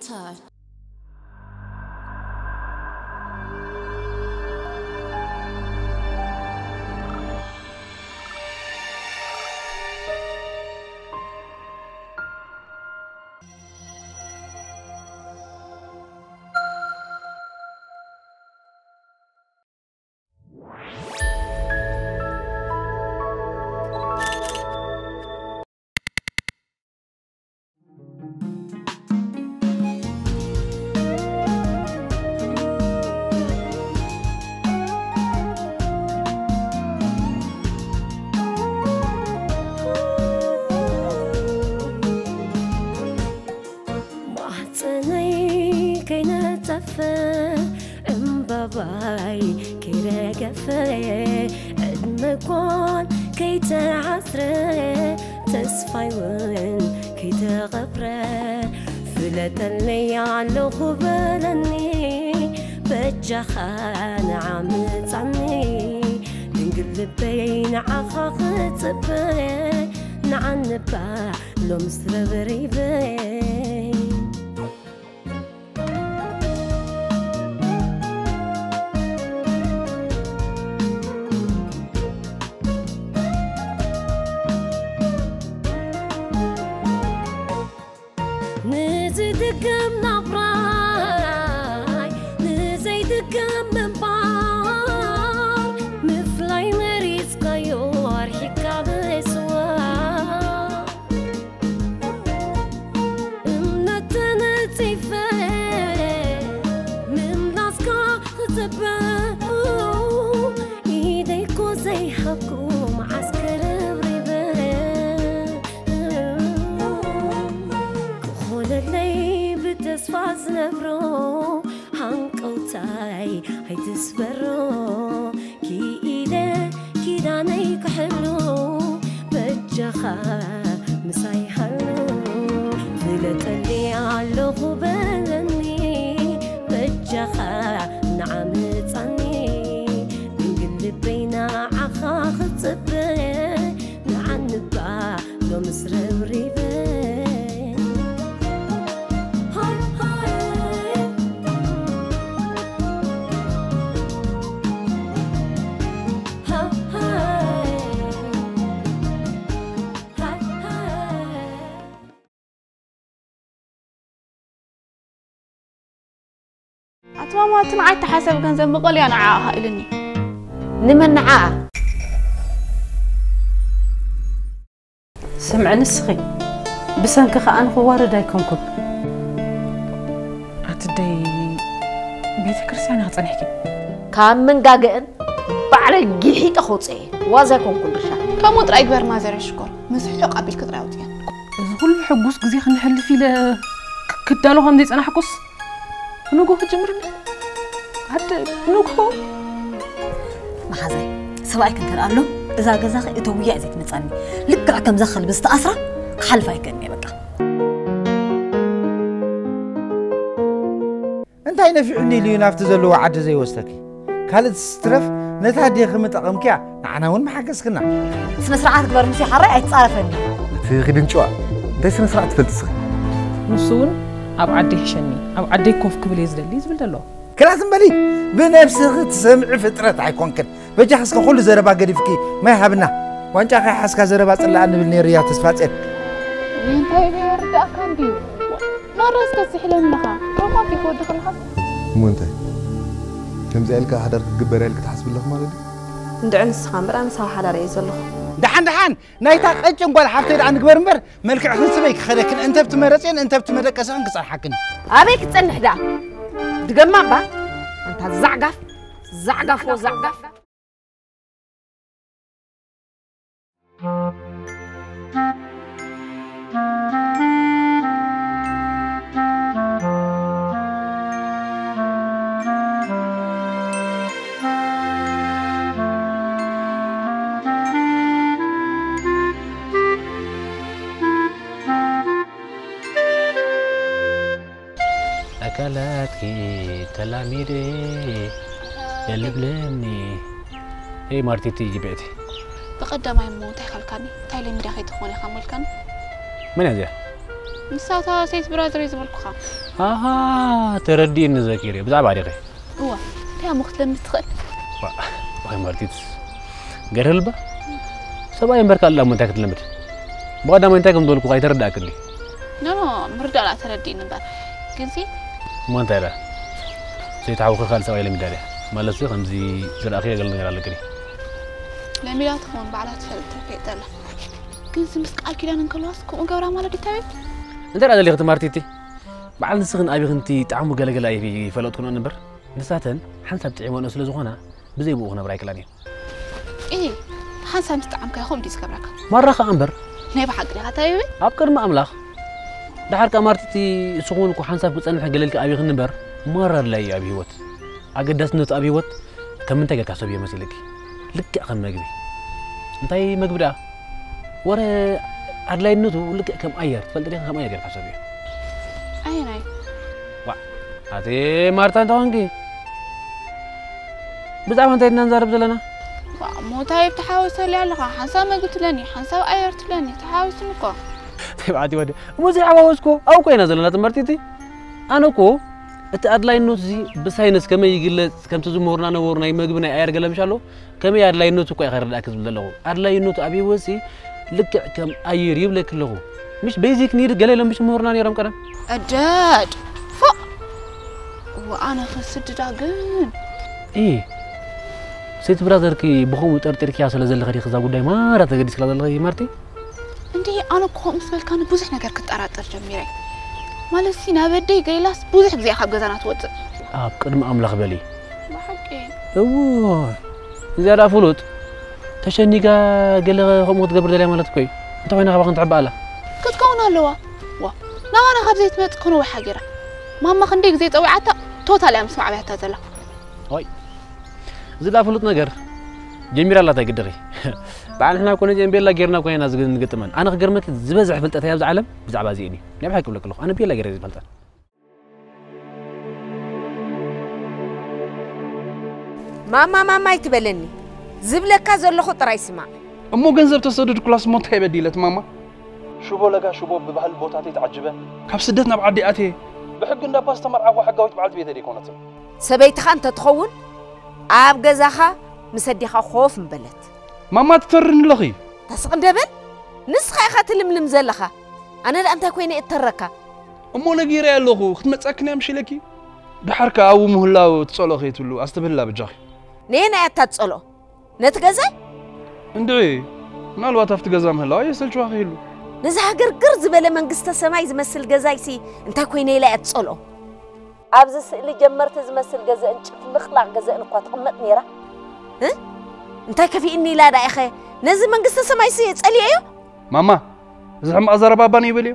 Time. ማህፀነይ ከይነፀፈ፣ ዕምባባይ ከይረገፈ፣ ዕድመ እኳን ከይተዓስረ፣ ተስፋይ እውን ከይተቐብረ፣ ፍለጠለይ ኣለኹ በለኒ፣ በጃኻ ንዓ ምጻኒ። ድንግል ልበይ ንዓኻ ክጽበ፣ ንዓንባ ሎምስ ረብሪበይ። ንዝድገም ናብራይ፣ ንዘይድገም ምንባር፣ ምፍላይ መሪጽካዮ ኣርሒቕካ ብስዋ። እምነት ተነጺፈ፣ ምምላስካ ክጽበ፣ ኢደይ እኮ ዘይሃብኩ መዓስ ክርብሪበ። ክኾነለይ ብተስፋ ዝነብሮ፣ ሃንቀውታይ ኣይትስበሮ። ክኢለ ኪዳነይ ክሕሉ፣ በጃኻ ምሳይ ሃሉ። ፍለጠኒ ኣለኹ በለኒ፣ በጃኻ ንዓ ምጻኒ። ድንግል ልበይ ንዓኻ ክጽበ፣ ንዓንባ ሎምስ ረብሪበ። ሃይ ሃይ። ሃይ ሃይ። ሃይ ሃይ። ኣትማማ፣ እቲ ንዓይ እተሓሰብ ገንዘብ መቐለያ ንዓኣ ኢሉኒ። ንመን ንዓኣ? ስምዒ ንስኺ፣ ብሰንኪ ከኣ ንኽዋረድ ኣይኮንኩን። ኣትደይ፣ ቤተ ክርስቲያን ኢኺ ጸኒሕኪ። ካብ መንጋገአን ባዕለይ ጊሒጠ ከውፅኤ ዋዛ ኣይኮንኩን ድርሻ። ከምኡ ጥራይ ግበር ማዘር ሽኮር፣ ምስ ሕቕ ኣቢልኪ ጥራይ ኣውፅኤን። እዚ ኩሉ ሕጉስ ግዜ ክንሕልፍ ኢለ ክ-፣ ክዳሎ ከም ዘይጸናሕኩስ ብንግሆ ክጅምርኒ። ኣደ ብንግሆ። መሓዛይ፣ ሰብኣይክ እንተ ደኣ ኣሎ፣ እዛ ገዛኺ እተውያ እያ ዘይትመጻኒ። ልክዕ ከምዛ ከልቢ ዝተኣስራ ክሓልፍ ኣይክእልን እየ በቃ። እንታይ ነፊዑኒ ኢሉ እዩ ናብቲ ዘለዎ ዓዲ ዘይወስደኪ? ካልእ ትስትረፍ ነታ ኣዴኺ ምጠቐምክያ፣ ንዓና እውን ምሓገዝክና። ስነ ስርዓት ግበር ሙሴ ሓራይ ኣይትጻረፈኒ። እቲ ኺድን ጭዋ፣ እንታይ ስነ ስርዓት ትፈልጥ እስኺ? ንሱ እውን ኣብ ዓደይ ሕሸኒ፣ ኣብ ዓደይ ኮፍ ክብል እየ ዝደሊ ዝብል ዘሎ። ክላስ እምበሊ፣ ብነብስኺ ትሰምዒ ፍጥረት ኣይኮንክን። በጃኺ እስከ ኩሉ ዘረባ ገዲፍኪ ማይ ሃብና። ዋንጫ ከይሓዝካ ዘረባ ጽላኣ ንብል ነይሩ እያ ተስፋጽዮን። እንታይ ይርዳእካ እንድዩ? ማራ እስከ ስሕለኒ ኣለኻ። ተማኪ ክወዲ ከለኻ። እሞ እንታይ? ከምዚኣ ኢልካ ሓዳር ክትግበር ኢልካ ትሓስብ ኣለኹ ማለት ድዩ? እንድዒ ንስኻ እምበር ኣነስ ኣብ ሓዳር እየ ዘለኹ። ደሓን ደሓን! ናይታ ቀጭን ጓል ሓፍተይ ደኣ ንግበር እምበር፣ መልክዕክን ስመይ ክኸደክን፣ እንተ ብቲ መረፅየን እንተ ብቲ መደቀስኽን ክፀንሓክን። ኣበይ ክትፀንሕ ደኣ? ድገማ እባ። ኣንታ ዛዕጋፍ፣ ዛዕጋፍ፣ ዛዕጋፍ። ኣካላትኪ ተላሚደ የልብለኒ። ኤይ ማርቲ፣ ትይጂ ብዕቲ። ብቐዳማይ እሞ እንታይ ካልካኒ? እንታይ ለሚዳ ከይትኾን ኢኻ መልካኒ? መን እያ እዚኣ? ንሳታ ሰይቲ ብራዘር እዩ ዝበልኩኻ። ኣሃ፣ ተረዲእኒ ዘኪር እየ። ብዛዕባ ዲኸ? እዋ፣ እንታይ እሞ ክትለምድ ትኽእል? ዋ፣ ዋይ ማርቲት፣ ገርህልባ። ሰብኣይ እምበር ካልእ እሞ እንታይ ክትለምድ? ብቐዳማይ እንታይ ከም ዝበልኩ ኣይተረዳእክን ድዩ? ኖ፣ ኖ፣ ምርዳእ ደኣ ተረዲእኒ እምበር። ግንሲ እሞ እንታይ ደኣ? ዘይተሓውኺ ካልእ ሰብኣይ ለሚዳ ድያ? ማለትሲ ከምዚ ዝረኣኽዮ ገለ ነገር ኣለኪ ድዩ? ለሚዳ ትኸውን ባዕላ ትፈልጥ ተፈይጠላ። ግንሲ ምስ ቃል ኪዳን እንከለዋስ ከምኡ ገብራ ማለት ድዩ ታቤት? እንታይ ደኣ ደሊኺ ማርቲቲ? በዓል ንስኽን ኣቢኽን እቲ ጣዕሙ ገለገለ ኣይፈለጥኩን እምበር ንሳተን ሓንሳብ ጥዒመንኦ ስለ ዝኾና ብዘይ ብኡ ክነብራ ኣይክእላን እየን። እሂ፣ ሓንሳብ ምስ ጠዓምካዮ ከምኡ ድዩ ዝገብረካ? ማራ ኸኣ እምበር። ናይ ብሓቂ ዲኻ ተቢበይ? ኣብ ቅድሚ ኣምላኽ። ደሓር ከኣ ማርቲቲ፣ እስኺ እውን እኮ ሓንሳብ ክጸንሕ ገለ ኢልኪ ኣቢኽኒ እምበር ማራ ኣድላዪ እዩ ኣብ ህይወት። ኣገዳስነቱ ኣብ ህይወት ከም ምንታይ ጌርካ ሰብዮ መሲልኪ? ልክዕ ከም መግቢ። እንታይ መግቢ ደኣ? ወረ ኣድላይነቱ ልክዕ ከም ኣየር፣ ትፈልጢ ዲኺ? ከም ኣየር ጌርካ ሰብዮ። ኣየናይ? ዋእ፣ ኣቲ ማርታ እንታይ ኾንኪ? ብዛዕባ እንታይ ኢና ንዛረብ ዘለና? ዋእ፣ እሞ እንታይ ብትሓወሰልያ ኣለኻ? ሓንሳብ መግቢ ትብለኒ፣ ሓንሳብ ኣየር ትብለኒ፣ ተሓዋዊስኒ እኮ። ተባዕቲ ወዲ፣ እሞ ዘይሓዋወስኮ ኣብኡ እኮ ኢና ዘለና ትምህርቲ እቲ። ኣነ እኮ እቲ ኣድላይነቱ እዚ ብሳይንስ ከመይ ይግለጽ፣ ከምቲ ዝምህሩና ነበሩ ናይ መግቢ ናይ ኣየር ገለ ምሽ ኣሎ፣ ከመይ ኣድላይነቱ እኮ እየ ከረድኣኪ ዝብል ዘለኹ። ኣድላይነቱ ኣብ ህይወትሲ ልክዕ ከም ኣየር ይብለኪ ኣለኹ። ምሽ ቤዚክ ኒድ ገለ ኢሎም ምሽ ምህሩና ነይሮም ቀደም። እደድ ፎእ እወ ኣነ ክስድዳ ግን። እይ ሰይቲ ብራዘርኪ ብኸምኡ ጠርጢርኪያ ስለ ዘለኺ ዲኺ እዛ ጉዳይ ማራ ተገዲስክላ ዘለኺ ማርቲ? እንዴ ኣነ እኮ ምስ በልካኒ ብዙሕ ነገር ክጠራጠር ጀሚረ። ማለትሲ ናብ ኣደይ ገሊላስ ብዙሕ ግዜ ካብ ገዛና ትወፅእ። ኣብ ቅድሚ ኣምላኽ በሊ። ብሓቂ እዎ እዚኣ ደኣ ፍሉጥ ተሸኒጋ ገለ ከምኡ ክትገብር ደልያ ማለት እኮ እዩ። እንተ ኮይና ካባኽን ትሕባእ ኣላ። ክትከውን ኣለዋ። ዋ ናባና ካብ ዘይትመጽእ ከነዊሓ ገይራ። ማማ ክንደይ ግዜ ጸዊዓታ ቶታል እያ ምስ ማዕበያታ ዘላ። ዋይ እዚ ደኣ ፍሉጥ ነገር ጀሚራ ኣላ እንታይ ግድኺ። በዓል ንሕና እኮ ነዚአን ቤላ ጌርና እኮ ኢና ዝግ- ንግጥመን። ኣነ ክገርመኪ ዝበዝሕ ፍልጠተይ ኣብዚ ዓለም ብዛዕባ እዚአን እዩ። ናይ ብሓቂ ይብለኪ ኣለኹ። ኣነ ቤላ ገይረ እየ ዝፈልጠን። ማማ ማማ ኣይትበለኒ ዝብለካ ዘለኹ ጥራይ ስማዕ። እሞ ገንዘብ ተሰደድኩላስ እሞ እንታይ በዲለት ማማ? ሽቦ ለጋ ሽቦ ብባህሊ ቦታተይ ተዓጂበ ካብ ስደት ናብ ዓዲ ኣትየ ብሕጊ እንዳባ ዝተመርዓኹ ሕጋዊት በዓልቲ ቤተይ ደይኮነትን። ሰበይትኻ እንተትኸውን ኣብ ገዛኻ ምስ ኣዴኻ ኮፍ ምበለት። ማማ ትተርኒ ኣለኺ። ተስቕ እንደ በል ንስኻ ኢኻ ትልምልም ዘለኻ ኣነ ደኣ እንታይ ኮይነ እየ እተረካ። እሞ ነጊረያ ኣለኹ ክትመጻክን እያ ምሽ ኢለኪ። ደሓር ከኣ ኣብኡ ምህላው ትጸልኦ ከይትብሉ ኣስተብህላ በጃኺ። ነየናይ እያ እታ ትጸልኦ? ነቲ ገዛይ? እንድዒ ምናልባት ኣብቲ ገዛ ምህላዋ የሰልችዋ ከይህሉ። ነዚ ሃገርግር ዝበለ መንግስተ ሰማይ ዝመስል ገዛይሲ እንታይ ኮይነ ኢላ እያ ትጸልኦ? ኣብዚ ስእሊ ጀመርቲ ዝመስል ገዘእን ጭፍልቕላቕ ገዘእን እኳ ትቕመጥ ነይራ። እ? እንታይ ከፊእኒ ኢላ ደኣ ኢኸ ነዚ መንግስተ ሰማይሲ ጸልየዮ? ማማ፣ እዚ ሕማቕ ኣዘረባባ ነይበልዮ።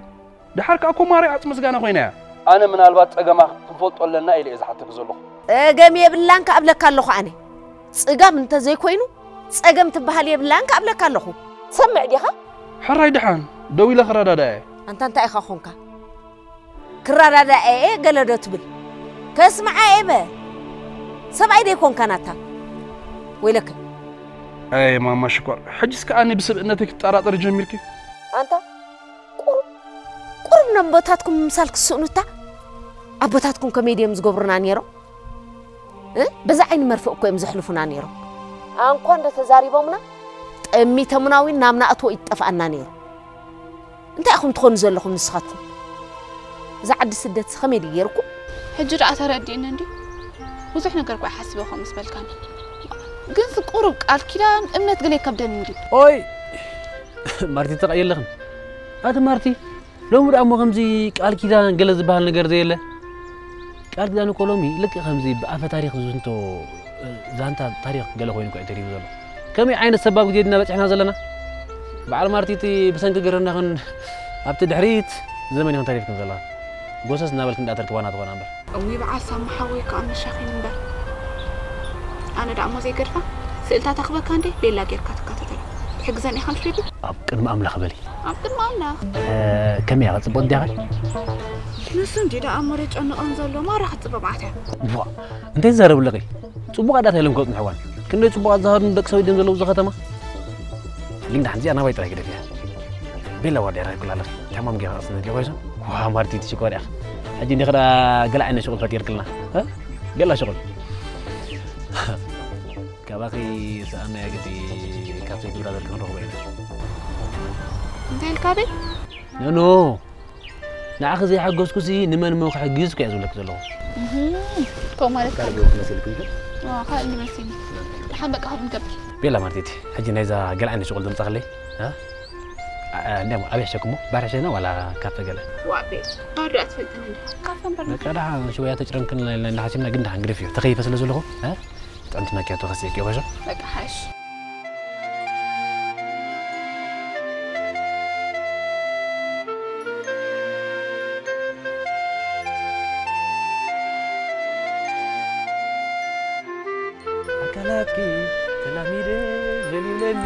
ደሓር ከኣ ኮማሪ ዓጽሚ ስጋና ኮይና እያ። ኣነ ምናልባት ጸገማ ክንፈልጦ ኣለና ኢለ እየ ዝሓተኪ ዘለኹ። ጸገም የብላን ከኣ እብለካ ኣለኹ ኣነ። ጽጋም እንተ ዘይኮይኑ ጸገም ትበሃል የብላን ከኣ እብለካ ኣለኹ። ትሰምዕ ዲኻ? ሕራይ ደሓን ደው ኢለ ክረዳዳእ እየ። ኣንታ እንታይ ኢኻ ኾንካ? ክረዳዳእ እየ ገለ ዶ ትብል? ከስምዓ እየ በ። ሰብኣይ ደይኮንካ ናታ። ወይለከ። ኣየ ማማ ሽኮር፣ ሕጅስ ከኣ ኣነ ብስብእነተይ ክትጠራጠሪ ጀሚርኪ? ኣንታ ቁሩብ ቁሩብ ነቦታትኩም ምምሳል ክትስእኑ እታ ኣቦታትኩም ከመይ ድዮም ዝገብሩና ነይሮም? እ? በዛ ዓይኒ መርፍእ እኮ እዮም ዘሕልፉና ነይሮም። ኣንኳ እንዶ ተዛሪቦምና ጠሚቶምና እውን ናብ ንኣትዎ ይጠፍኣና ነይሩ። እንታይ ኢኹም ትኾኑ ዘለኹም ንስኻትኩም? እዛ ዓዲ ስደትሲ ከመይ ድዩ ገይርኩም? ሕጂ ደኣ ተረዲእኒ እንድዩ። ብዙሕ ነገር እኳ ይሓስብ እየ ከምኡ ምስ በልካኒ። ግንሲ ቁሩብ ቃል ኪዳን እምነት ገለ ይከብደኒ እንድዩ። ኦይ ማርቲ ተቐይርለኽን ኣቲ ማርቲ ሎሚ ደኣ እሞ ከምዚ ቃል ኪዳን ገለ ዝበሃል ነገር ዘየለ። ቃል ኪዳን እኮ ሎሚ ልክዕ ከምዚ ብኣፈ ታሪኽ ዝዝንቶ ዛንታ ታሪኽ ገለ ኮይኑ እኮ እዩ ተሪፉ ዘሎ። ከመይ ዓይነት ሰባብ ግዜ ድና በጺሕና ዘለና? በዓል ማርቲ እቲ ብሰንኪ ገረናኽን ኣብቲ ድሕሪት ዘመን ኢኽን ተሪፍክን ዘለኽን። ጎሰስ እናበልክን ደኣ ተርክባና ትኾና እምበር። እውይ በዓል ሳሚ ሓወይ ከኣ መሻኺን እምበር ኣነ ደኣ እሞ ዘይገድፋ ስእልታት ኣኽበካ እንዴ ቤላ ጌርካ ትካተተላ ትሕግዘን ኢኻ ምሽ ቤቢ ኣብ ቅድሚ ኣምላኽ በሊ ኣብ ቅድሚ ኣምላኽ ከመይ እያ ጽቡቕ እንዲያ ኸ ንሱ እንዲ ደኣ እሞ ደጨንቐን ዘሎ ማራ ክትጽበ መዓት እያ ዋ እንታይ ዝዛረብ ኣለኺ ጽቡቕ ኣዳት ኢሎም ከጽንሕዋን ክንደይ ጽቡቓት ዝሃሩ ደቂ ሰበይ ድዮም ዘለዉ እዛ ከተማ ግን ደሓን እዚኣ ናባይ ጥራይ ግደፍያ ቤላ ዋርድያ ረኺብክላ ኣለኺ ሕማም ጌራ ኣስነድሊ ኮይሶ ዋ ማርቲ ትሽኮር ኢኻ። ሕጂ እንዲኽ ደኣ ገለ ዓይነት ሽቑል ፈጢርክልና። እ? ገላ ሽቑል። ካባኺ ሰኣና ግዲ ካብ ሰይቲ ብራዘር ክንረኽቦ ኢና። እንታይ ኢልካ ቤት? ኖ፣ ኖ። ንዓኺ ዘይሓገዝኩሲ ንመን እሞ ክሕግዝ እኮ እየ ዝብለኪ ዘለኹ። እህ፣ ከምኡ ማለት ካልእ ካልእ። ገይሩ ክመስል ክብል? ዋ፣ ካልእ ይመስል። ደሓን በቃ ከምኡ ንገብር። ቤላ ማርቲቲ፣ ሕጂ ናይዛ ገለ ዓይነት ሽቑል ዘምጻኽለይ? እ? እ፣ እንዲያም ኣበይ ሕሸክሞ? ባር ሕሸና ዋላ ካፈ ገለ? ዋ፣ ቤት፣ ባር ዶ ኣትፈልጥን እንዲ? ካፈ እምበር በቃ ደሓን ሽወያ ተጭረምክን ኢልና እንዳሓሲብና ግን ደሓን ግደፍዮ። ተኸይፈ ስለ ዘለኹ፣ እ? ጥዕምቲ መኪያቶ ከስየኪ ይበሻ? በቃ ሓሽ። ኣካላትኪ ተላሚደ ዘሊለኒ።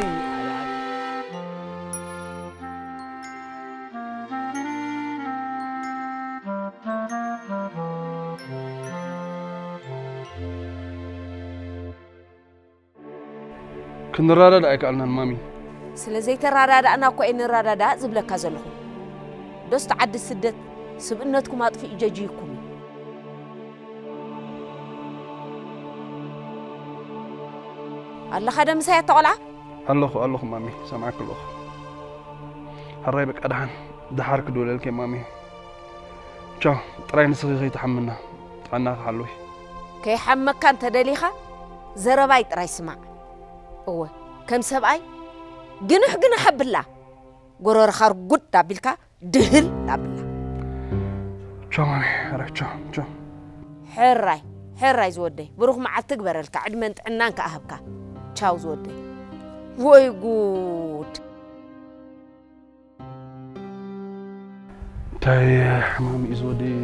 ክንረዳዳእ ኣይከኣልናን ማሚ። ስለ ዘይተረዳዳእና እኮ እየ ንረዳዳእ ዝብለካ ዘለኹ። ዶስቲ ዓዲ ስደት ስብእነትኩም ኣጥፊኡ ጀጅይኩም እዩ። ኣለኻ ዶ ምሳይ ኣታ ቆልዓ? ኣለኹ፣ ኣለኹ ማሚ፣ ሰምዓኪ ኣለኹ። ሕራይ በቃ ደሓን፣ ደሓር ክድውለልኪ ማሚ። ቻው፣ ጥራይ ንስኺ ከይትሓምና፣ ጥዕናኺ ሓልዊ። ከይሓመካ እንተደሊኻ፣ ዘረባይ ጥራይ ስማዕ። እወ፣ ከም ሰብኣይ፣ ግንሕ ግንሕ ኣብላ። ጎረርኻ ርጉድ ኣቢልካ፣ ድህል ኣብላ። ቻው ማሚ፣ ሕራይ፣ ቻው፣ ቻው። ሕራይ፣ ሕራይ ዝወደይ፣ ብሩኽ መዓልቲ ግበረልካ፣ ዕድመን ጥዕናን ከኣ ሃብካ። ቻው ዝወደይ። ወይ ጉድ! እንታይ ሕማም እዩ ዝወደይ?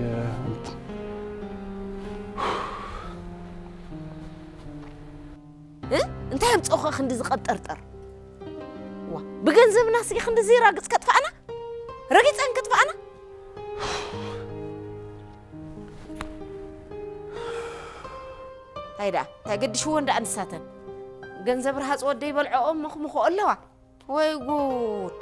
እ? እንታይ ኣምጽኦኸ ክንዲ ዝቐብጠርጠር? ዋ፣ ብገንዘብና ስኢ ክንዲ ዘይራግጽ ከጥፋእና? ረጊጸን ከጥፋእና? እንታይ ደኣ፣ እንታይ ገዲሽወን ደኣ ንሳተን? ገንዘብ ረሃጽ ወደይ በልዐኦም መኽምኾ ኣለዋ። ወይ ጉድ!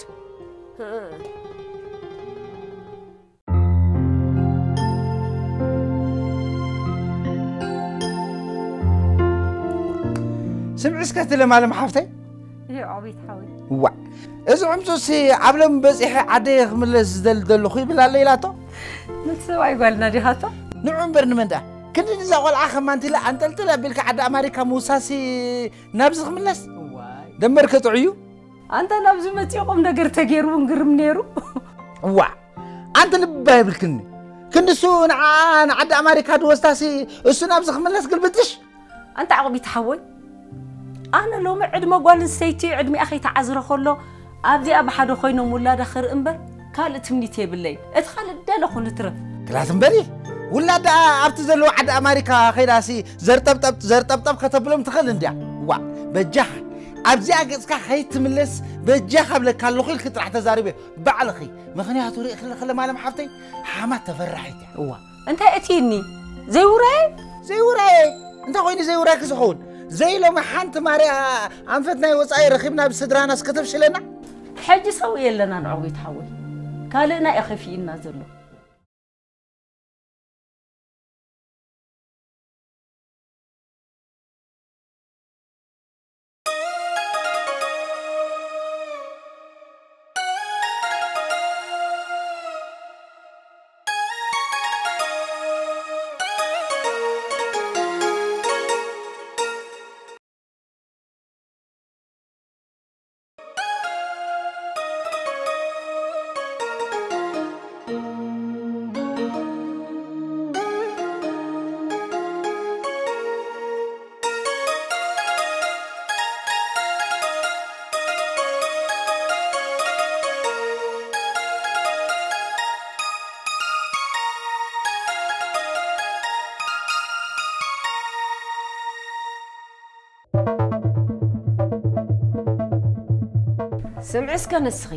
ስምዒ እስከ እቲ ለማለም ሓፍተይ። እዩ ዓቤት ሓወይ። ዋዕ! እዚ ዕምፁሲ ኣብ ሎም በፂሐ ዓደየ ክምለስ ዝደሊ ዘለኹ ይብል ኣሎ ኢላቶ። ነቲ ሰብኣይ ጓልና ዲኻቶ? ንዑ እምበር ንመን ደኣ? ክንዲ ንዛ ቆልዓ ከማንቲለ ኣንጠልጥል ኣቢልካ ዓዲ ኣማሪካ ምውሳሲ ናብዚ ክምለስ? እዋይ። ደመር ከጥዑ እዩ? ኣንታ ናብዚ መጺኡ ቁም ነገር ተገይሩ እውን ግርም ነይሩ። እዋ፣ ኣንቲ ልባ የብልክኒ። ክንዲ እሱ ንዓ-፣ ንዓዲ ኣማሪካ ድወስዳሲ እሱ ናብዚ ክምለስ ግልብጥሽ? ኣንታ ዓቕቢት ሓወይ፣ ኣነ ሎሚ ዕድመ ጓል ኣንስተይቲ ዕድሚኣ ከይተዓዝረ ከሎ ኣብዚኣ ብሓደ ኮይኖም ውላዳ ክርኢ እምበር ካልእ ትምኒት የብለይን። እቲ ካልእ ደለኹ ንትረፍ። ክላት እምበሪ፣ ውላዳ ኣብቲ ዘለዎ ዓዲ ኣማሪካ ከይዳሲ ዘርጠብጠብ፣ ዘርጠብጠብ ከተብሎም ትኽእል እንድያ። ዋ፣ በጃኻ ኣብዚኣ ገጽካ ከይትምለስ በጃኻ እብለካ ኣለኹ ኢልኪ ጥራሕ ተዛሪበ ባዕልኺ። ምኽንያቱ ርእኺ ኣለኺ ለማለም ሓፍተይ ሓማት ተፈራሒት እያ። እዋ፣ እንታይ እትይኒ? ዘይውራየ? ዘይውራየ? እንታይ ኮይኑ ዘይውራይኪ ዝኸውን? ዘይሎሚ ሓንቲ ማርያ ኣንፈት ናይ ወጻኢ ረኺብና ብስድራናስ ከተፍሽለና? ሕጂ ሰው የለና ንዕዊት ሓወይ። ካልእና እዩ ከፊእና ዘሎ። ስምዒ እስከ ንስኺ።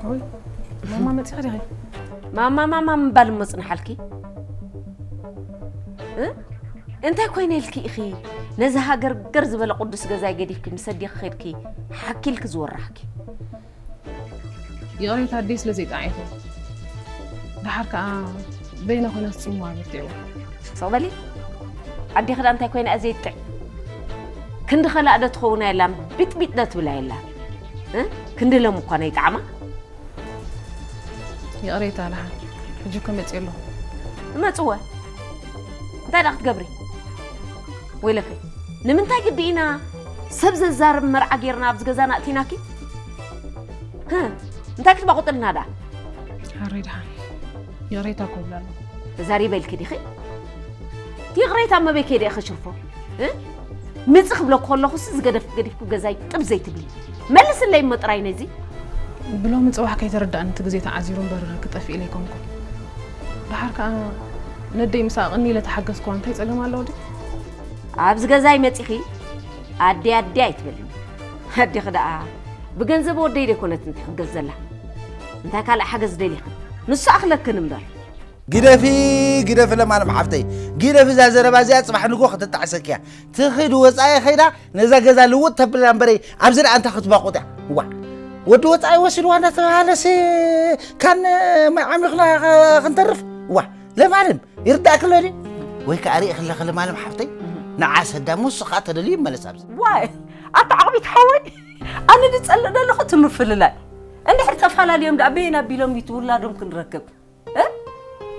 ኦይ፣ ማማ መጺኻ ዲኺ? ማማ፣ ማማ ምባል እሞ ጽንሓልኪ። እ? እንታይ ኮይነ ኢልኪ ኢኺ ነዚ ሃገር ገር ዝበለ ቅዱስ ገዛይ ገዲፍኪ ምስ ኣዴኺ ኸድኪ ሓኪልኪ ዝወራህኪ? ይቕሬታ ኣደይ ስለ ዘይጠዓይኹ። ደሓር ከዓ በይና ኮይና ዝፅምዋ በርትዕዋ። ስቕ በሊ። ኣዴኺ ዳ እንታይ ኮይና እያ ዘይጥዕ? ክንዲ ኸላእ ዶ ትኸውን የላን፣ ቢጥቢጥ ዶ ትብላ የላን? እ? ክንዲ ሎም እኳ ነይጠዓማ። ይቕሬታ ደሓን። ሕጂ እኮ መፅእ ኣለኹ። እመፅወ። እንታይ ዳ ክትገብሪ? ወይለኺ። ንምንታይ ግዲ ኢና ሰብ ዘዛርብ መርዓ ጌርና ኣብዚ ገዛና ኣእቲናኪ? ህ፣ እንታይ ክትባቑጥልና ዳ? ሓረይ ደሓን። ይቕሬታ እኮ ይብላ ኣለኹ። ተዛሪበ ኢልኪ ዲኺ? ይቕሬታ እመበይ ከይደ ኢኺ ሽርፎ? እ? ምጽእ ክብለኩ ከለኹ ሲ ዝገደፍ ገዲፍኩ ገዛይ ጥብ ዘይትብሊ። መልስለይ እሞ ጥራይ ነዚ። ብሎሚ ጽባሕ ከይተረዳእኒ እቲ ግዜ ተዓዚሩ እምበር ክጠፍእ ኢለ ኣይኮንኩን። ደሓር ከኣ ነደይ ምስ ኣቕኒ ኢለ ተሓገዝኩዋ እንታይ ጸገም ኣለዎ ድዩ? ኣብዚ ገዛይ መጺኺ ኣዴ ኣዴ ኣይትበልኒ። ኣዴኺ ደኣ ብገንዘብ ወደይ ደይኮነትን ትሕገዝ ዘላ። እንታይ ካልእ ሓገዝ ደሊኺ? ንሱ ኣኽለክን እምበር። ግደፊ፣ ግደፊ ለማለም ሓፍተይ። ግደፊ እዛ ዘረባ እዚኣ ጽባሕ ንግሆ ክትጣዕሰኪ እያ። ትኺድ ወጻኢ ኸይዳ ነዛ ገዛ ልውጥ ተብላ እምበረይ ኣብዚ ደኣ እንታይ ክትባቑጥ እያ? ዋ። ወዲ ወጻኢ ወሲድዋ እንዳተባሃለሲ ካን ማይ ዓሚኽና ኸ-፣ ክንተርፍ? ዋ። ለማለም ይርዳእኪ ኣሎ ድዩ? ወይ ከኣ ርኢ ከለኺ ለማለም ሓፍተይ ንዓ ሰዳሙ ንሱ ኸኣ ተደልዩ ይመለስ ኣብዚ። ዋይ፣ ኣታ ዓቕቢት ሓወይ፣ ኣነ ድጸልእ ዘለኹ እቲ ምፍልላይ። እንድሕር ተፈላለዮም ደኣ በየን ኣቢሎም እዩ እቲ ውላዶም ክንረክብ? እ?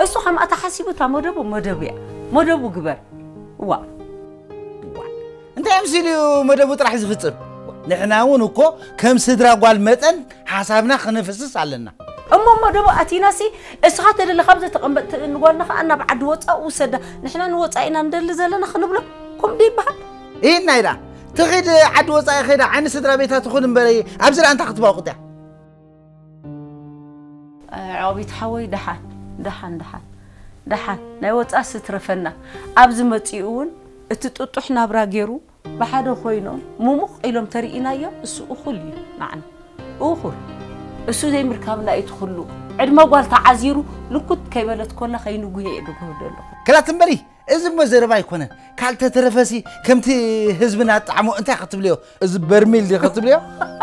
እሱ ከምኣ ተሓሲቡ እታ መደቡ መደቡ እያ። መደቡ ግበር። ዋ። ዋ። እንታይ ኣምሲሉ እዩ መደቡ ጥራሕ ዝፍጽም? ንሕና እውን እኮ ከም ስድራ ጓል መጠን ሓሳብና ክነፍስስ ኣለና። እሞ መደቡ ኣቲናሲ እስኻ ተደለ ካብ ዘተቐመጥ ንጓልና ኸኣ ናብ ዓዲ ወጻእ ውሰዳ። ንሕና ንወጻእ ኢና ንደሊ ዘለና ክንብሎ ከምኡ ዶ ይበሃል? ኢድና ኢዳ ትኺድ ዓዲ ወጻኢ ኸይዳ ዓይኒ ስድራ ቤታ ትኹን እምበረይ ኣብዚ ደኣ እንታይ ክትባቑጥ እያ? ኣይ፣ ዓቢት ሓወይ፣ ደሓን፣ ደሓን፣ ደሓን፣ ደሓን። ናይ ወጻእስ ትረፈና። ኣብዚ መጺኡ እውን እቲ ጥጡሕ ናብራ ገይሩ ብሓደ ኮይኖም ሙሙቕ ኢሎም ተሪኢናዮ፣ እሱ እኹል እዩ ንዓና። እኹል። እሱ ዘይምርካብና እዩ እቲ ኩሉ። ዕድመ ጓል ተዓዚሩ ልኩት ከይበለት ኮላ ከይንጉሄ እየ ድጉህ ዘለኹ። ክላት እምበሪ፣ እዚ እሞ ዘረባ ኣይኮነን። ካልተተረፈሲ ከምቲ ህዝብና ኣጣዕሞ እንታይ ክትብልዮ? እዚ በርሚል ድዩ ክትብልዮ?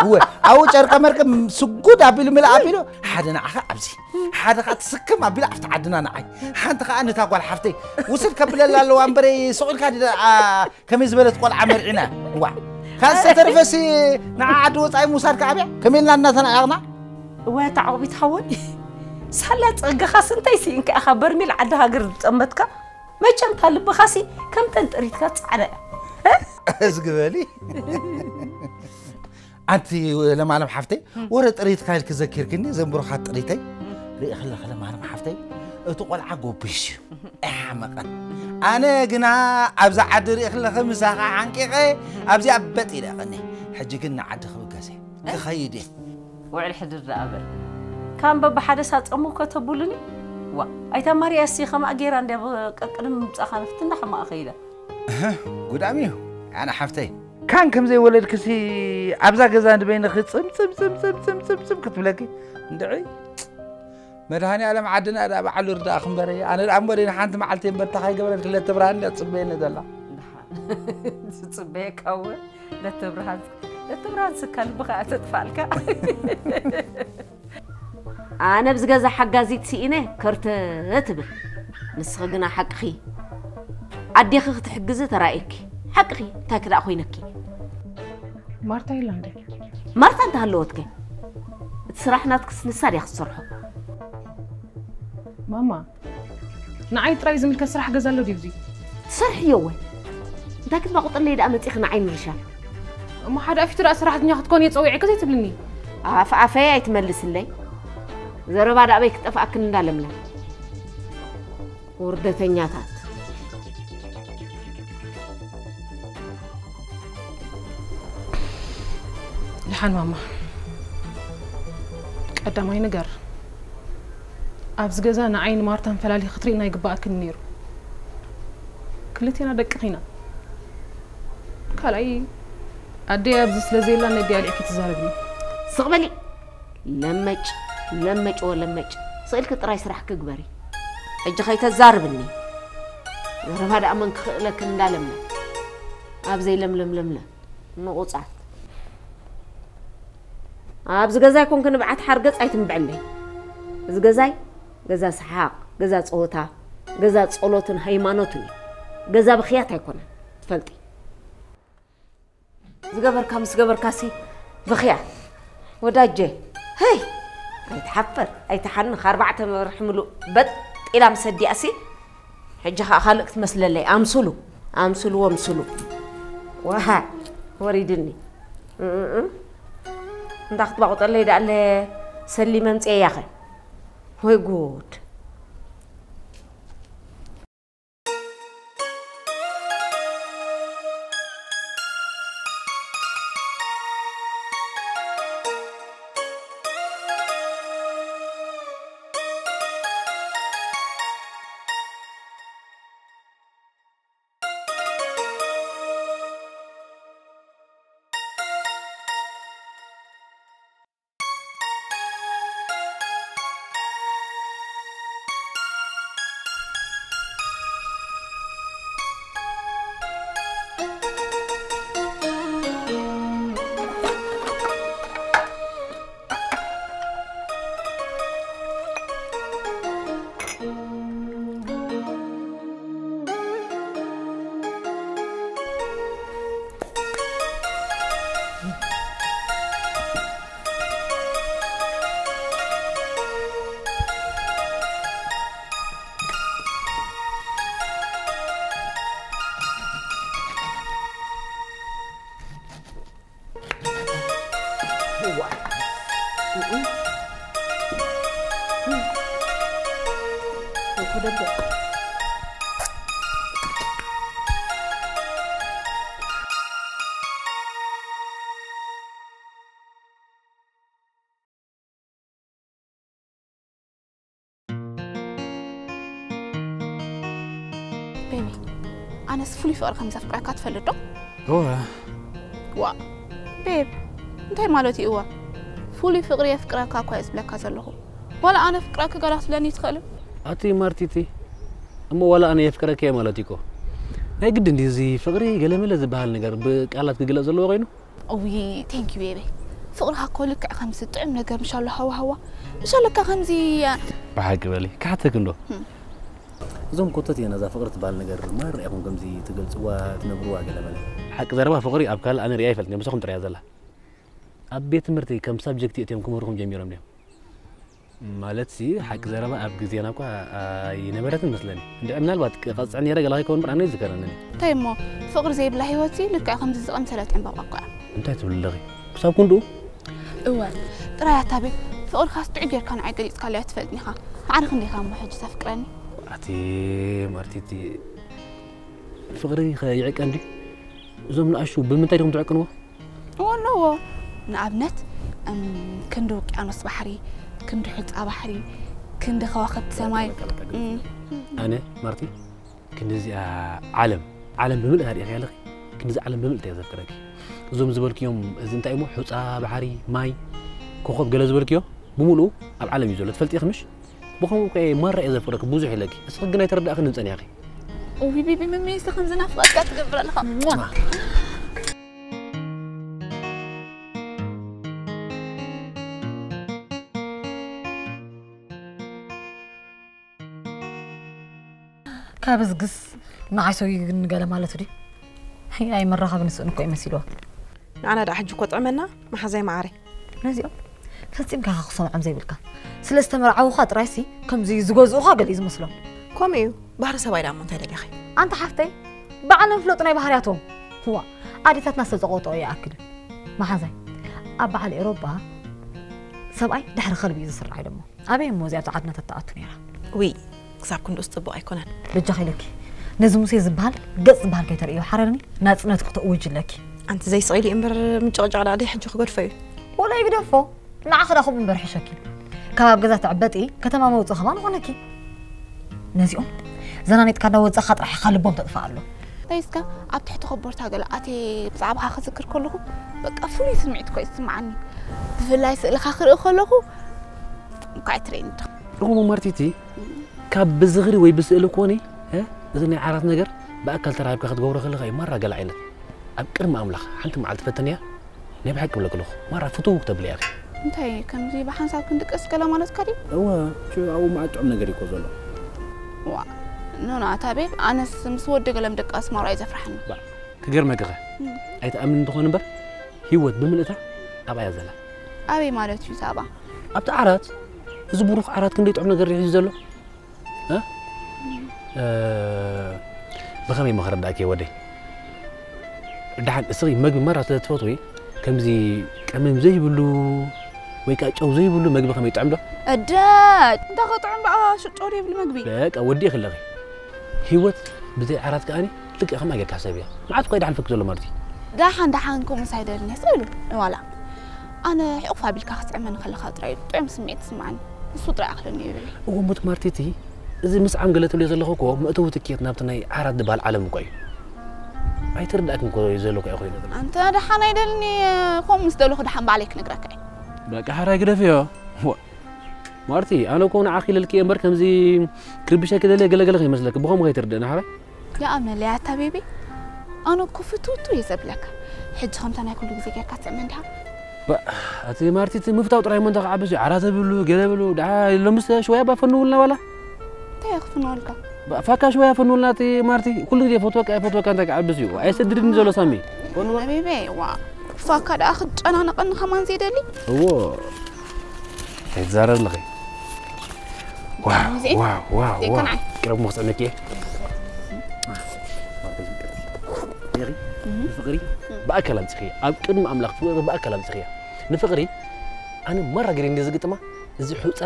እወ፣ ኣብኡ ጨርቀ መርቀ ስጉድ ኣቢሉ ምልእ ኣቢሉ፣ ሓደ ንዓኻ ኣብዚ፣ ሓደ ኸኣ ትስክም ኣቢሉ ኣብቲ ዓድና ንዓይ። ሓንቲ ኸኣ ነታ ጓል ሓፍተይ ውስድ ከብለላ ኣለዋ እምበረይ፣ ስቕ ኢልካ ድኣ ከመይ ዝበለት ቆልዓ መርዒና? ዋ። ካልተተረፈሲ ንዓ ዓዲ ወጻኢ ምውሳድ ከኣ ኣብያ? ከመይ ኢልና እናተናዓቕና? እወ፣ ኣታ ዓቕቢት ሓወይ። ሳላ ጸጋኻስ እንታይ ስኢንካ ኢኻ በርሚል ዓዲ ሃገር ዝጠመትካ? መቸም እታ ልብኻሲ ከምተን ጥሪትካ ጻዕዳ እያ። እ? እዝጊ በሊ። ኣንቲ ለማለም ሓፍተይ፣ ወረ ጥሪትካ ኢልኪ ዘኪርክኒ፣ ዘንብሩኻት ጥሪተይ። ርኢ ከለኺ ለማለም ሓፍተይ፣ እቲ ቆልዓ ጎቢስ እዩ። ኣይሓመቐን። ኣነ ግና ኣብዛ ዓዲ ርኢ ከለኺ ምሳኻ ሓንቂቐ፣ ኣብዚኣ በጥ ኢለ ቀኒ። ሕጂ ግን ንዓዲ ክብገስ እየ። ክኸይድ እየ። ውዕል ሕድር ደኣ በል። ካን በብሓደ ሳጸሙ ከተቡሉኒ? ዋ፣ ኣይታ ማርያሲ ከምኣ ገይራ እንድያ ብ-፣ ቀቅድሚ ምምጻኻ ንፍትና ሕማቕ ከይዳ። እህ፣ ጉዳም እዩ። ኣነ ሓፍተይ። ካን ከም ዘይወለድክሲ ኣብዛ ገዛ ንበይንኺ ጽም፣ ጽም፣ ጽም፣ ጽም፣ ጽም፣ ጽም፣ ጽም ክትብለኪ። እንድዒ። መድሃኒ ዓለም ዓድና ደኣ በዓሉ ርዳእ ክንበረ። ኣነ ደኣ እምበሪ ንሓንቲ መዓልቲ እምበር እንታይ ከይገበረልኪ ለተ ብርሃን እንድያ ትጽበየኒ ዘላ። ደሓን። ትጽበየካ እውን ለተ ብርሃን፣ ለተ ብርሃን ስካ ልብኻ እያ ተጥፋልካ። ኣነ ኣብዚ ገዛ ሓጋዚት ስኢነ ከርተ ትብል። ንስኺ ግና ሓቅኺ። ኣዴኺ ክትሕግዚ ተራእየኪ። ሓቅኺ፣ እንታይ ክዳእ ኮይነኪ? ማርታ የላ እንዴ? ማርታ እንተሃለወትከ? እቲ ስራሕ ናትክስ ንሳ ድያ ክትሰርሖ? ማማ፣ ንዓይ ጥራይ ዝምልከት ስራሕ ገዛ ኣሎ ድዩ እዚ? ትሰርሕዮ ወይ? እንታይ ክትባቑጥለይ ደኣ መጺኺ ንዓይ ንርሻ? እሞ ሓደ ኣፊቱ ደኣ ሰራሕተኛ ክትኮኒ ጸዊዐ ከዘይትብልኒ? ኣፍ ኣፈይ ኣይትመልስለይ። ዘረባ ደኣ በይ ክጠፍኣክን እንዳ ለምለም። ውርደተኛታት። ደሓን ማማ። ቀዳማይ ነገር፣ ኣብዚ ገዛ ንዓይ ንማርታን ፈላሊኺ ክትርእይና ኣይግባኣክን ነይሩ። ክልቴና ደቅኺ ኢና። ካልኣይ፣ ኣደይ ኣብዚ ስለ ዘየላ ነደይ ኣልዒልኪ ትዛረብኒ። ስቕ በሊ። ለመጭ፣ ለመጭ ወለመጭ። ስቕ ኢልኪ ጥራይ ስራሕኪ ግበሪ። ሕጂ ከይተዛርብኒ። ዘረባ ደኣ መን ክኽእለክን እንዳ ለምለም። ኣብ ዘይለምለም ለምለም። ንቑጻት። ኣብዚ ገዛይ ኮንኪ ንብዓት ሓርገጽ ኣይትንብዕለይ። እዚ ገዛይ ገዛ ሰሓቕ፣ ገዛ ጸወታ፣ ገዛ ጸሎትን ሃይማኖትን እዩ። ገዛ ብኽያት ኣይኮነን፣ ትፈልጢ። ዝገበርካ ምስ ገበርካሲ ብኽያት። ወዳጀ፣ ሄይ! ኣይትሓፈር፣ ኣይትሓንኽ፣ ኣርባዕተ ወርሒ ምሉእ በጥ ኢላ ምስ ኣዲኣሲ፣ ሕጂ ኸኣ ካልእ ክትመስለለይ። ኣምስሉ፣ ኣምስሉ፣ ኣምስሉ። ዋሃ፣ ወሪድኒ። እእ፣ እንዳ ክትባቑጠለይ ደኣለ ሰሊመ ምጽኤያኸ። ወይ ጉድ። ቤቢ፣ ኣነስ ፍሉይ ፍቕሪ ከም ዘፍቅረካ ትፈልጥ ዶ? እወ። ዋ፣ ቤብ፣ እንታይ ማለት እዩ እወ? ፍሉይ ፍቕሪ የፍቅረካ እኳ እየ ዝብለካ ዘለኹ። ዋላ ኣነ ፍቅረኪ ገላ ክትብለኒ ትኽእል? ኣቲ ማርቲቲ፣ እሞ ዋላ ኣነ የፍቅረኪ እየ ማለት እዩ እኮ። ናይ ግድን ድዩ እዚ ፍቕሪ ገለመለ ዝበሃል ነገር ብቃላት ክግለጽ ዘለዎ ኮይኑ? እውይ፣ ቴንክ ዩ ቤቢ። ፍቕርኻ እኮ ልክዕ ከምዚ ጥዑም ነገር ምሻሎ ሃዋ ሃዋ። ምሻለካ ከምዚ ብሓቂ በሊ፣ ክሓተክ እንዶ። እም። እዞም ኮተት እየ ነዛ ፍቕሪ ትበሃል ነገር ማራ ኢኹም ከምዚ ትገልጽዋ፣ ትነግርዋ ገለ መለ። ሓቂ ዘረባ ፍቕሪ ኣብ ካልእ ኣነ ሪኣ ኣይፈልጥን እየ፣ ምሳኹም ጥራይ እያ ዘላ። ኣብ ቤት ትምህርቲ ከም ሳብጀክት እትዮም ክምህሩኹም ጀሚሮም ድዮም? ማለትሲ፣ ሓቂ ዘረባ ኣብ ግዜና እኳ ኣይነበረትን መስለኒ። እንድዒ ምናልባት ክቐጽዕ ነይረ ገለ ከይከውን እምበር ኣነ ኣይዝከረንን እዩ። እንታይ እሞ፣ ፍቕሪ ዘይብላ ህይወትሲ ልክዕ ከምዚ ዝቐምሰለት ዕምባባ እኮ እያ። እንታይ ትብሊ ኣለኺ? ክሳብ ክንድኡ? እወ፣ ጥራይ ኣታ ቤብ፣ ፍቕርኻስ ጥዑይ ጌርካ ንዓይ ገሊጽካለይ ኣይትፈልጥን ኢኻ። ማዕረ ክንደይ ኢኻ እሞ ሕጂ ተፍቅረኒ? ኣቲ ማርቲቲ፣ ፍቕሪ ከ ይዕቀን ድዩ? እዞም ንኣሽቱ ብምንታይ ዲኹም ትዕቅንዎ? እወ ኣለዎ። ንኣብነት፣ እም፣ ክንዲ ውቅያኖስ ባሕሪ፣ ክንዲ ሑጻ ባሕሪ፣ ክንዲ ከዋኽብቲ ሰማይ። በቃ፣ በቃ፣ በቃ፣ እም። ኣነ፣ ማርቲ፣ ክንዲ እዚኣ ዓለም፣ ዓለም ብምልእታ ርኢኺ ኣለኺ? ክንዲ እዛ ዓለም ብምልእታ እየ ዘፍቅረኪ። እዞም ዝበልክዮም፣ እዚ እንታይ እሞ፣ ሑጻ ባሕሪ፣ ማይ፣ ኮኾብ ገለ ዝበልክዮ፣ ብምሉኡ ኣብ ዓለም እዩ ዘሎ። ትፈልጢ ኢኺ ምሽ? ብኸምኡ ከ ማራ እየ ዘፍቅረኪ፣ ብዙሕ ኢለኪ። እስኺ ግን ኣይተረዳእክንን ጸኒሕኺ። ኡይ፣ ቢቢ፣ መመይሲ ከም ዝናፍቐካ ትገብር ኣለኻ። ሟ! ካብ ዝግስ ንዓይ ሰውዩ ግን ገለ ማለት ድዩ? ኣይ፣ ኣይመራኸብን ስእን እኮ እዩ መሲልዋ። ንዓና ደኣ ሕጂ እኮ ጥዕመና፣ መሓዛይ መዓረይ። ነዚኦም ፈጺምካ ኢኻ ክሰምዖም ዘይብልካ። ስለ ዝተመርዓውኻ ጥራይሲ ከምዚ ዝገዝኡኻ ገለ እዩ ዝመስሎም። ከምኡ እዩ። ባህሪ ሰብኣይ ደኣ እሞ እንታይ ደሊኺ? ኣንቲ ሓፍተይ፣ ባዕሎም ይፍለጡ ናይ ባህርያቶም። ዋ፣ ኣዴታትና ዝተጸቐጠኦ ይኣክል። መሓዛይ፣ ኣብ በዓል ኤሮጳ ሰብኣይ ድሕሪ ከልቢ እዩ ዝስራዕ ኢሎሞ። ኣበይ እሞ እዚኣ ኣብዛ ዓድና ተተኣቱ ነይራ? ውይ፣ ክሳብ ክንድኡስ ጽቡቕ ኣይኮነን። በጃኺ ኢለኪ፣ ነዚ ሙሴ ዝበሃል ገጽ ዝበሃል ከይተርእዮ ሓረኒ ናጽነትኪ ክተእውጂ ኣለኪ። ኣንቲ ዘይስቕ ኢሊ እምበር ምጭቕጫቕ ደኣ ደይ ሕጂ ክገድፎ እዩ። ወላ ይግደፎ፣ ንዓኺ ደኣ ከምኡ እምበር ሕሸኪ። ካብ ኣብ ገዛ ትዕበጢ ከተማ መውጽኢ ከማን ኾነኪ። ነዚኦም ዘናኒጥካ እንዳወጻኻ ጥራሕ ኢኻ ልቦም ተጥፍእ ኣሎ። እንታይ እስከ ኣብ ትሕቲ ኮቦርታ ገለ ኣትየ ብዛዕባኻ ክዝክር ከለኹ በቃ ፍሉይ ስምዒት እኮ እዩ ዝስምዓኒ። ብፍላይ ስእልኻ ክርኢ ከለኹ እንኳዕ ትርእየኒ ዶ። እሞ ማርቲቲ፣ ካብ ብዝኽሪ ወይ ብስእሊ ኮኒ፣ እ፣ እዚ ናይ ዓራት ነገር ብኣካል ተራኺብካ ክትገብሮ ከለኻ እዩ ማራ ገለ ዓይነት። ኣብ ቅድሚ ኣምላኽ ሓንቲ መዓልቲ ፈተንያ፣ ናይ ብሓቂ እብለኪ ኣለኹ፣ ማራ ፍትው ክተብሊ ኢኺ። እንታይ ከምዚ ብሓንሳብ ክንድቀስ ገለ ማለትካ ድዩ? እወ፣ ሽዑ ኣብኡ መዓት ጥዑም ነገር እዩ እኮ ዘሎ። ዋ፣ ኖ፣ ኖ፣ ኣታ ቤብ፣ ኣነስ ምስ ወዲ ገለ ምድቃስ ማውራይ ዘፍርሓኒ። ባ፣ ክገርመኪኸ፣ እም። ኣይትኣምንን እንተኾነ እምበር፣ ህይወት ብምልእታ ኣብኣ እያ ዘላ። ኣበይ ማለት እዩ እዛ ኣብኣ? ኣብቲ ዓራት፣ እዚ ብሩኽ ዓራት ክንደይ ጥዑም ነገር እዩ ሒዙ ዘሎ። እ? እ፣ ብኸመይ እሞ ከረዳእኪ ወደይ? ደሓን እስኺ መግቢ ማራ ስለ ትፈትዊ፣ ከምዚ ቀመም ዘይብሉ ወይ ከኣ ጨው ዘይብሉ መግቢ ከመይ ይጥዕም ዶ? እደ፣ እንታይ ክጥዕም ደኣ ሽጦ ዘይብሉ መግቢ? በቃ ወዲእኺ ኣለኺ። ህይወት ብዘይ ዓራት ከኣኒ ልክዕ ከምኣ ጌርካ ሕሰብያ። መዓት እኳ እዩ ደሓን ፈኪ ዘሎ ማርቲ። ደሓን ደሓን ከምኡስ ኣይደልን እየ፣ ስቕ ኢሉ ዋላ። ኣነ ሕቑፍ ኣቢልካ ክትጥዕመኒ ከለኻ ጥራይ እዩ ጥዑም ስምዒት ዝስምዓኒ። ንሱ ጥራይ ኣኽለኒ ይብል። እወ፣ እሞ እቲ ማርቲቲ፣ እዚ ምስዓም ገለ ትብልዮ ዘለኹ እኮ መእተዊ ትኬት ናብቲ ናይ ዓራት ዝበሃል ዓለም እኮ እዩ። ኣይተረዳእክን እኮ እዩ ዘለኹ እየ ኮይኑ። ኣንተ ደሓን ኣይደልኒ፣ ከምኡ ምስ ደለኹ ደሓን ባዕለይ ክነግረካ እየ። በቃ ሓራይ ግደፍዮ። ዋ፣ ማርቲ፣ ኣነ እኮ ንዓኺ ኢለልኪ እየ እምበር ከምዚ ክርብሸኪ ደልየ ገለገለ ከይመስለኪ፣ ብኸምኡ ከይትርድእኒ ሓራይ። ደኣ መለያ ኣታ ቤቢ፣ ኣነ እኮ ፍትውቱ እየ ዘብለካ። ሕጂ ከምታ ናይ ኩሉ ግዜ ጌርካ ትስዕመ እንዲኻ። ባ፣ ኣቲ ማርቲ፣ እቲ ምፍታው ጥራይ እሞ እንታይ ክዓብስ እዩ? ዓራት ብሉ፣ ገለ ብሉ፣ ደሓ ሎምስ ሽወያ ባፈንውልና ዋላ? እንታይ እየ ክፍንወልካ? ባ፣ ፋካ ሽወያ ፈንውልና እቲ ማርቲ፣ ኩሉ ግዜ ፈትወካ፣ ፈትወካ እንታይ ክዓብስ እዩ? ኣየሰድድን ዘሎ ሳሚ። ፈንዋ። ቤቢ፣ ዋ፣ ፋካ ደኣ ክትጨናነቐኒ ከማን ዘይደሊ? እዎ። እንታይ ትዛረብ ኣለኺ? ዋው፣ ሙዜ? ዋው፣ ዋው፣ ዋው። ዘይኮነ። ቅረብ ሞኽሰ ነኪ። ፍቕሪ፣ እህ። ንፍቕሪ ብኣካል ኣምጺኺ፣ ኣብ ቅድሚ ኣምላኽ ፍቕሪ ብኣካል ኣምጺኺ። ንፍቕሪ ኣነ ማራ ገይረ እንደ ዝግጥማ፣ እዚ ሑጻ፣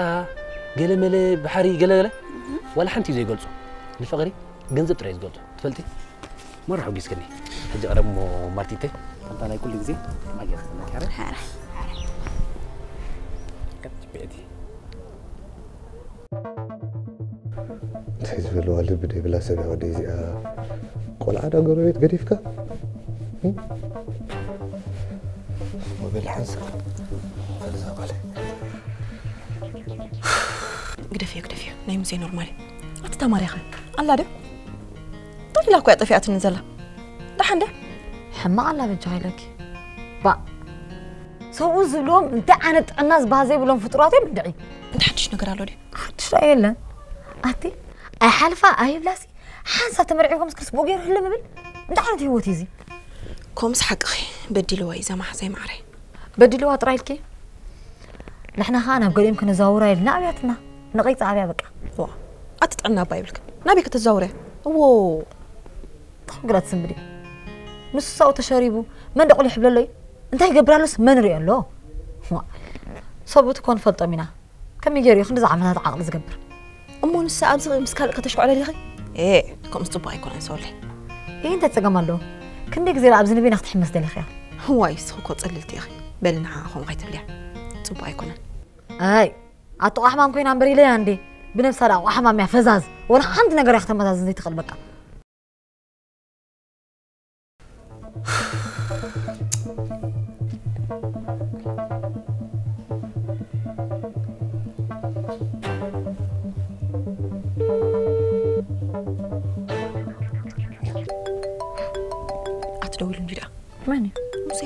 ገለመለ፣ ባሕሪ፣ ገለገለ፣ እህ። ዋላ ሓንቲ ዘይገልጾ። ንፍቕሪ ገንዘብ ጥራይ ዝገልጾ። ትፈልጢ? ማራ ሓጒስክኒ። ሕጂ ቀረብ እሞ ማርቲተይ፣ ከምታ ናይ ኩሉ ግዜ ማየር ትፈልኪ፣ ኣረ? ኣረ፣ ኣረ። ቀጥ በእቲ። እንታይ ዝበልዋ ልቢ ደይብላ ሰብ እያ ወደይ እዚኣ። ቆልዓ ዳ ጎረቤት ገዲፍካ? እም? ወበል ሓንሳ። ፈልዛ ቆለ። ግደፍዮ፣ ግደፍዮ። ናይ ሙሴ ኖርማል እዩ። ኣቲ ተማሪኻ ኣላ ዶ? ጠሊላ እኮ እያ ጠፊኣትኒ ዘላ። ደሓን ድያ? ሕማቕ ኣላ በጃ ኢለኪ። ባእ። ሰብኡ ዝብሎም እንታይ ዓይነት ጥዕና ዝበሃል ዘይብሎም ፍጡራት እዮም እንድዒ። እንታይ ሓድሽ ነገር ኣሎ ድዩ? ሓድሽ ደኣ የለን። ኣቲ ኣይሓልፋ ኣይብላሲ ሓንሳብ ተመርዒኹምስ ክስብኡ ገይሩ ህልም እብል። እንታይ ዓይነት ህይወት እዩ እዚ? ከምኡስ ሓቅኺ በዲልዋ እዩ እዛ መሓዛይ ማዕረይ። በዲልዋ ጥራይ ኢልኪ? ንሕና ኸኣ ናብ ገሊኦም ከነዘዋውራ ኢልና ኣብያትና። ነቒጻ ኣብያ በቃ። ዋ፣ ኣቲ ጥዕና እባ ይብልክ። ናበይ ከተዛውርያ? እዎ። እንታይ ግራት ስምብዲ? ንሱ ሳኡ ተሸሪቡ፣ መን ደቑል ይሕብለሎ እዩ? እንታይ ይገብር ኣሎስ መን ይሪኦ ኣሎ? ዋ፣ ሰብኡት እኮ ንፈልጦም ኢና። ከመይ ገይሩ እዩ ክንድዚ ዓመታት ዓቕሊ ዝገብር? እሞ ንሳ ኣብዚ ምስ ካልእ ከተሽኩዕለ ዲኺ? ኤ፣ ከምኡስ ጽቡቕ ኣይኮነን ሰወለይ። ይህ እንታይ ጸገም ኣለዎ? ክንደይ ግዜ ደኣ ኣብዚ ንበይና ክትሕመስ ደሊኽያ? ዋይ፣ ንስኺ እኮ ጽልልቲ ኢኺ። በሊ ንዓ ከምኡ ከይትብልያ። ጽቡቕ ኣይኮነን። ኣይ፣ ኣቶ ቋሕማም ኮይና እምበር ኢለያ እንዴ? ብነብሳ ደኣ ቋሕማም እያ ፈዛዝ። ወላ ሓንቲ ነገር እያ ክተመዛዝን ዘይትኽእል በቃ። ኣትደውል እንዲ ደኣ። መን እዩ? ሙሴ።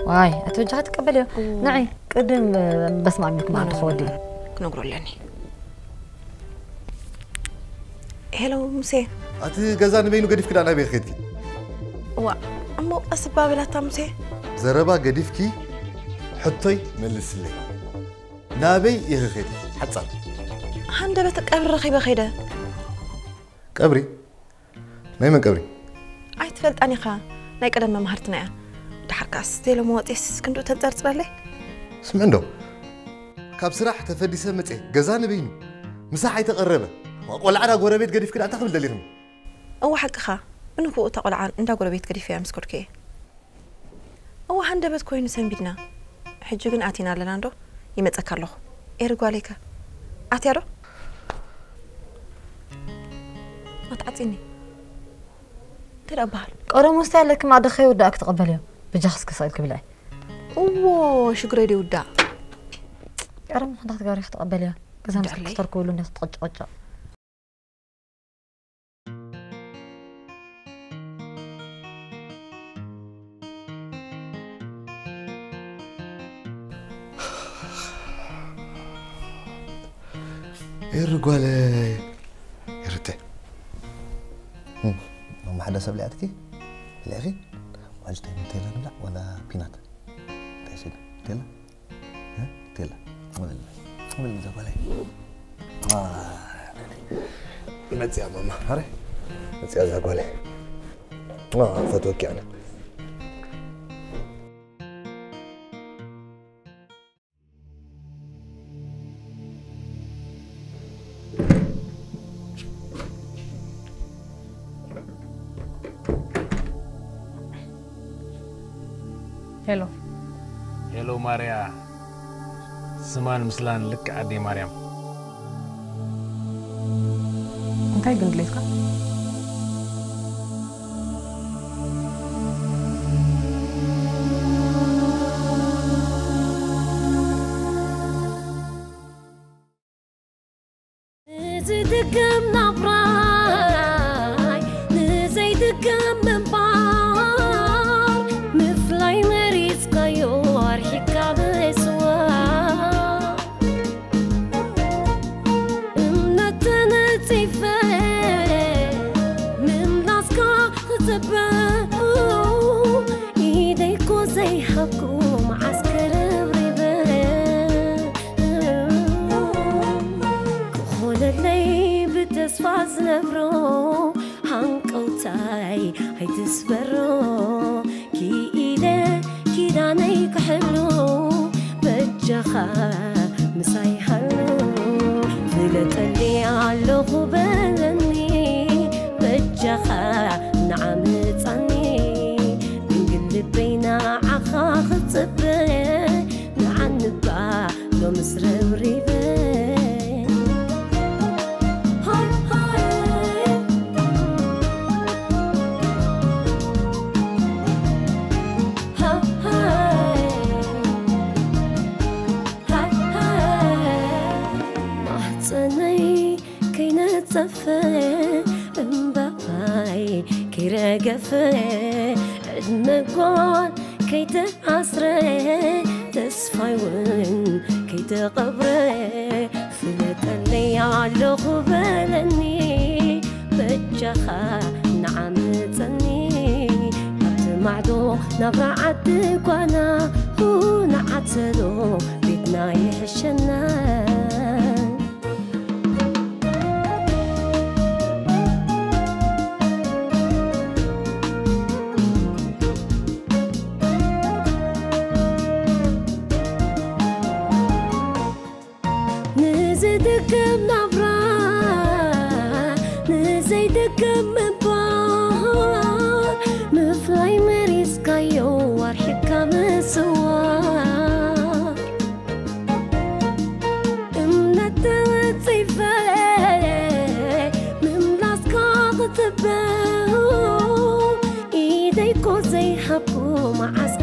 ዋይ፣ ኣቲ በጃኻ ትቀበልዮ። ኦ። ንዒ፣ ቅድም፣ እ፣ በስመ ኣብ ኢልኩም ኖ፣ ኣንተ ኖ፣ ከወዲ። ኖ፣ ኖ። ክነግሮ ኣለኒ። ሄሎ፣ ሙሴ። ኣቲ ገዛ ንበይኑ ገዲፍኪ ደኣ ናበይ ኸድኪ? እዋ፣ እሞ ቀስ እባ በላታ፣ ሙሴ። ዘረባ ገዲፍኪ ሕቶይ መልስለይ። ናበይ ኢኺ ኸድኪ? ሓጻር። ሃንደበት ቀብሪ ረኺበ ኸይደ። ቀብሪ? ናይ መን ቀብሪ? ኣይትፈልጣን ኢኻ፣ ናይ ቀደም መማህርትና እያ። ደሓር ከኣስ ቴለሞ ወፂስ ክንድኡ ተንፀርፅረለይ? ስምዕ እንዶ፣ ካብ ስራሕ ተፈዲሰ መፀ፣ ገዛ ንበይኑ ምሳሕ ኣይተቐረበ። ቆልዓ ዳ ጎረቤት ገዲፍኪ ዳ እንታይ ክብል ደሊኽኒ? እወ ሓቅኻ፣ ብንኩኡ እታ ቆልዓ እንዳ ጎረቤት ገዲፈያ ምስ ከድኩ እየ። እወ፣ ሃንደበት ኮይኑ ሰንቢድና። ሕጂ ግን ኣቲና ኣለና እንዶ፣ ይመጸካ ኣለኹ። ኤሪ ጓለይከ? ኣትያ ዶ? ኣትዓጺኒ። እንታይ ደኣ በሃል? ቀደም ውስጥ ያለክም ኣደ ከይወዳእ ክትቐበልዮ። ብጃኽስ ክስእል ክብልዐ። እዎ፣ ሽግረይ ደይውዳእ። ቀደም ክንዳ ክትገብሪ ክትቐበልዮ። ገዛ ምስ እንዳለይ። ክትተርክብሉ እንደ ክትቆጭቆጭ። ኤሪ ጓለይ፣ ኤርተ። እም፣ ማማ ሓደ ሰብ ሊኣትኪ? ሊኣኺ? ዋጅ እንታይ ቴላ ንብላዕ ወላ ፒናት? እንታይ ሲዳ? ቴላ? እ? ቴላ? ወለላ። ወለላ እዛ ጓለይ። አ፣ መጽያ ማማ፣ ኣረ? መጽያ እዛ ጓለይ። አ፣ ፈትወኪ ኣነ። ሄሎ። ሄሎ ማርያ፣ ስማን ምስላን ልክዕ ኣደይ ማርያም። እንታይ ግን ድሌትካ? ንዝድገም ናብራይ ንዘይድገም ምንባር ምፍላይ መሪጽካዮ ኣርሒካ ምስዋር እምነት ተነጺፈ ምምላስካ ክጽበ ኢደይኮ ዘይሃብኩ መዓስ ክርብሪበ ክኾነለይ ብተስፋ ዝነብሮ ሃንቀውታይ ኣይትስበሮ ክኢለ ኪዳነይ ክሕሉ በጃኻ ምሳይ ሃሉ ፍለጠኒ ኣለኹ በለኒ በጃኻ ንዓምፃኒ ድንግል ልበይ ንዓኻ ክፅበ ንዓንባ ሎምስ ረብሪበ ማህፀነይ ከይነፀፈ እምባይ ከይረገፈ ዕድመ ጓል ከይተኣስረ ተስፋይ እውን ከይተቐብረ ፍለጠለይ ኣለኹ በለኒ በጃኻ ንዓምፀኒ ካብቲ ማዕዶ ናብራ ዓዲ ጓና ንዓተሎ ቤትና ይሕሸና ንዝድገም ናብራ ንዘይድገም ምንባር ምፍላይ መሪፅካዮ ኣርሒቕካ ምስዋር እምነት ተወፂፈ ምምላስካ ክፅበ ኢደይኮ ዘይሃብኩ መዓስ